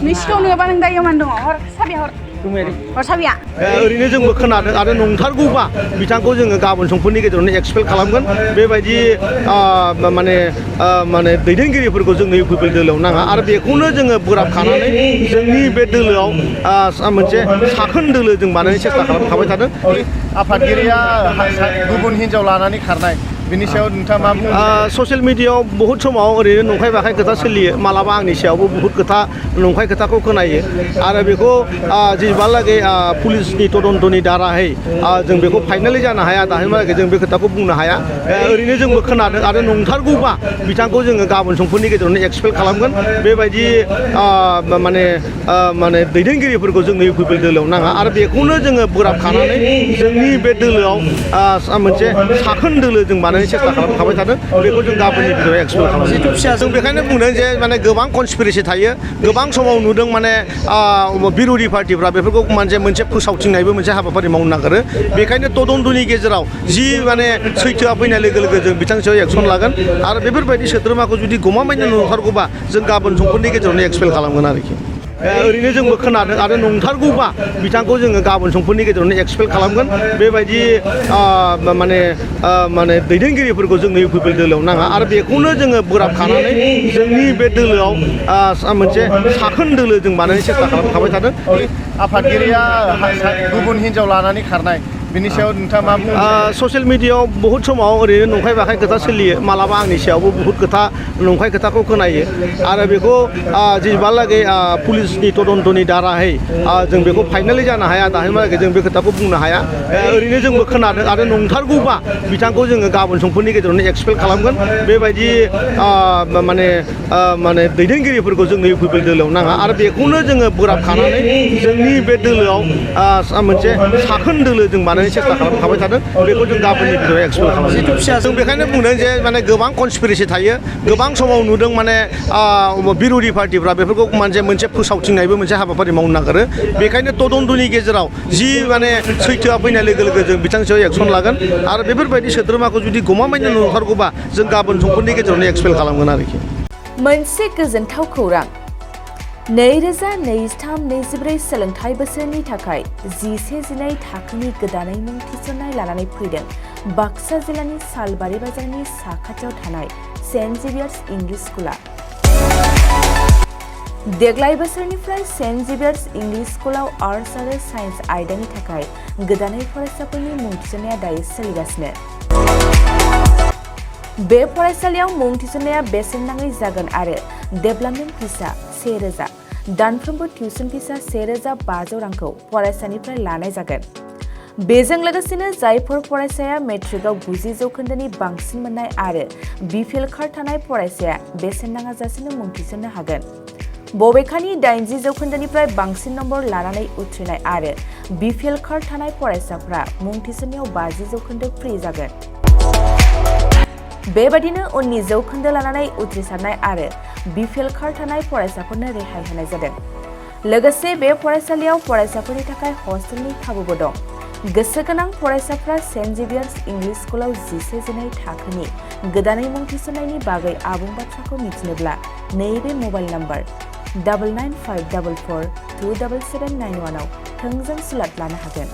Nisko nggak paling dah yang mandong, hor sabi hor. Hor sabi ya. ओरैनो जोंबो खोनादों आरो नंथारगौबा बिथांखौ जोङो गाबोन समफोरनि गेजेरावनो एक्सपेल खालामगोन बेबायदि माने दैदेनगिरिफोरखौ जोंनो इउपिपिएल दोलोआव नाङा आरो बेखौनो जोङो बोराबखानानै जोंनि बे दोलोआव मोनसे साखोन दोलो जों बानायनो सेस्था खालामखाबाय थादों आफादगिरिया गुबुन हिनजाव लानानै खारनाय बिनि सायाव नोंथाङा मा बुङो ससियेल मिडियायाव बहुत समाव ओरैनो नंखाय बाखाय खोथा सोलियो मालाबा आंनि सायावबो बहुत खोथा नंखाय खोथाखौ खोनायो आरो बेखौ जेसेबांलागै पुलिसनि तदन्तनि दाराहै जों बेखौ फाइनालि जानो हाया दासिमहालागै जों बे खोथाखौ बुंनो हाया ओरैनो जोंबो खोनादों आरो नंथारगौबा बिथांखौ जोङो गाबोन समफोरनि गेजेरावनो एक्सपेल खालामगोन बेबायदि माने दैदेनगिरिफोरखौ जोंनो इउपिपिएल दोलोआव नाङा आरो बेखौनो जोङो बोराबखानानै जोंनि बे दोलोआव मोनसे साखोन दोलो जों बानायनो सेस्था खालामखाबाय थादों बेखौ जों गाबोननि गेजेराव एक्सपेल खालामगोन जों बेखायनो बुंदों जे माने गोबां कनस्पिरेसि थायो गोबां समाव नुदों माने बिरोधि पार्टिफ्रा बेफोरखौ मोनसे फोसावथिंनायबो मोनसे हाबाफारि मावनो नागिरो बेखायनो तदन्तनि गेजेराव जि माने सैथोआ फैनाय लोगो लोगो जों बिथांनि सायाव एक्सन लागोन आरो बेफोरबायदि सोद्रोमाखौ जुदि गमामायैनो नंथारगौबा जों गाबोन समफोरनि गेजेरावनो एक्सपेल खालामगोन आरोखि ओरैनो जोंबो खोनादों आरो नंथारगौबा बिथांखौ जोङो गाबोन समफोरनि गेजेरावनो एक्सपेल खालामगोन बेबायदि माने दैदेनगिरिफोरखौ जोंनो इउपिपिएल दोलोआव नाङा आरो बेखौनो जोङो बोराबखानानै जोंनि बे दोलोआव मोनसे साखोन दोलो जों बानायनो सेस्था खालामखाबाय थादों आफादगिरिया गुबुन हिनजाव लानानै खारनाय बिनि सायाव नोंथाङा मा बुङो ससियेल मिडियायाव बहुत समाव ओरैनो नंखाय बाखाय खोथा सोलियो मालाबा आंनि सायावबो बहुत खोथा नंखाय खोथाखौ खोनायो आरो बेखौ जेसेबांलागै पुलिसनि तदन्तनि दाराहै जों बेखौ फाइनालि जानो हाया दासिमहालागै जों बे खोथाखौ बुंनो हाया ओरैनो जोंबो खोनादों आरो नंथारगौबा बिथांखौ जोङो गाबोन समफोरनि गेजेरावनो एक्सपेल खालामगोन बेबायदि माने दैदेनगिरिफोरखौ जोंनो इउपिपिएल दोलोआव नाङा आरो बेखौनो जोङो बोराबखानानै जोंनि बे दोलोआव मोनसे साखोन दोलो जों बानायनो सेस्था खालामखाबाय थादों बेखौ जों गाबोननि गेजेराव एक्सपेल खालामगोन जों बेखायनो बुंदों जे माने गोबां कनस्पिरेसि थायो गोबां समाव नुदों माने बिरोधि पार्टिफ्रा बेफोरखौ मोनसे फोसावथिंनायबो मोनसे हाबाफारि मावनो नागिरो बेखायनो तदन्तनि गेजेराव जि माने सैथोआ फैनाय लोगो लोगो जों बिथांनि सायाव एक्सन लागोन आरो बेफोरबायदि सोद्रोमाखौ जुदि गमामायैनो नंथारगौबा जों गाबोन समफोरनि गेजेरावनो एक्सपेल खालामगोन आरोखि मोनसे गोजोनथाव खौरां 2023-24 सोलोंथाइ बोसोरनि थाखाय 11-12 थाखोनि गोदानै मुं थिसननाय लानानै फैदों बाक्सा जिल्लानि सालबारि बाजारनि साखाथियाव थानाय सेन्ट जेभियार्स इंलिश स्कुला देग्लाय बोसोरनिफ्राय सेन्ट जेभियार्स इंलिश स्कुलाव आर्ट्स आरो साइन्स आयदानि थाखाय गोदानै फरायसाफोरनि मुं थिसननाया दायो सोलिगासिनो बे फरायसालियाव मुं थिसननाया बेसेन नाङै जागोन आरो डेभेलपमेन्ट फिसा 1000 दानफ्रोमबो टिउसन फिसा 1500 रांखौ फरायसानिफ्राय लानाय जागोन बेजों लोगोसेनो जायफोर फरायसाया मेट्रिकआव 90 जौखोन्दोनि बांसिन मोननाय आरो बिपिएल कार्ड थानाय फरायसाया बेसेन नाङाजासेनो मुं थिसननो हागोन बबेखानि 80 जौखोन्दोनिफ्राय बांसिन नम्बर लानानै उथ्रिनाय आरो बिपिएल कार्ड थानाय फरायसाफ्रा मुं थिसननायाव 50 जौखोन्दो फ्रि जागोन बेबादिनो उननि जौखोन्दो लानानै उथ्रिसारनाय आरो बिपिएल कार्ड थानाय फरायसाफोरनो रेहाय होनाय जादों लोगोसे बे फरायसालियाव फरायसाफोरनि थाखाय हस्टेलनि खाबुबो दं गोसो गोनां फरायसाफ्रा सेन्ट जेभियार्स इंलिश स्कुलाव 11-12 थाखोनि गोदानै मुं थिसननायनि बागै आबुं बाथ्राखौ मिथिनोब्ला नैबे मबाइल नम्बर 995442779 आव थोंजों सुलाद लानो हागोन